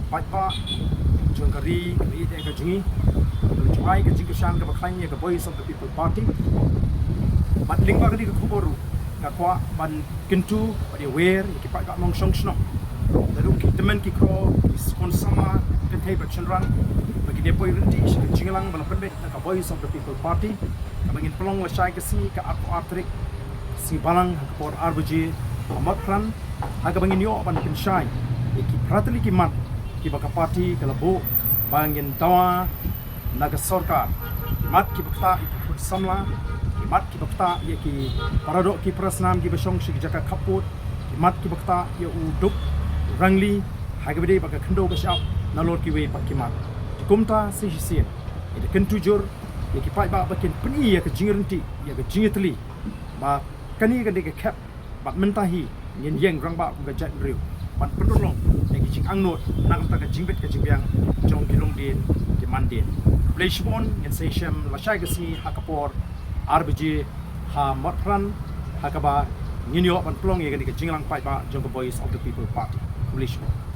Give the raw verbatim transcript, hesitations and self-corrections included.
paidbah jong ka ri, ka ri te ka jong ngi. Ka jong ngi ka jingkyrshan kaba khlaiñ ïa ka Voice of the People Party. Bad lyngba kane ka khubor ruh nga kwah ban kyntu bad ïa wer ïa ki paidbah nongshong shnong, naduh ki tymmen ki kro, ki khun samla, kynthei bad shynrang, ba kin ïa poi ryntih sha ka jingïalang ba la pynbeit na ka Voice of the People Party, kaba ngin pynlong lashai ka sngi ka arphew ar tarik, sngi Balang, ha ka por ar baje ha Motphran, ha kaba ngin ïoh ban pynshai ïa ki para tylli ki mat kiba ka party ka la buh ba ngin dawa na ka sorkar. Ki mat kiba ktah ïa ki khun samla, ki mat kiba ktah ïa ki para doh ki para snam kiba shong sha ki jaka khappud, ki mat kiba ktah ïa u duk u rangli, ha kaba dei ba ka khyndew ba shah ap nalor kiwei pat ki mat. Te kumta sa shisien ngi da kyntu jur ïa ki paidbah ba kin pyni ïa ka jingryntih, ïa ka jingïatylli, ba kane ka dei ka khep bad mynta hi ngin ïeng rangbah kum ka jaitbynriew ban pynurlong ïa ki jingangnud na ka bynta ka jingbit ka jingbiang jong ki longdien ki mandien. Khublei shibun, ngin sa ïashem lashai ka sngi ha ka por ar baje ha Motphran, ha kaba ngin ïoh ban pynlong ïa kane ka jingïalang paidbah jong ka Voice of the People Party. Khublei shibun.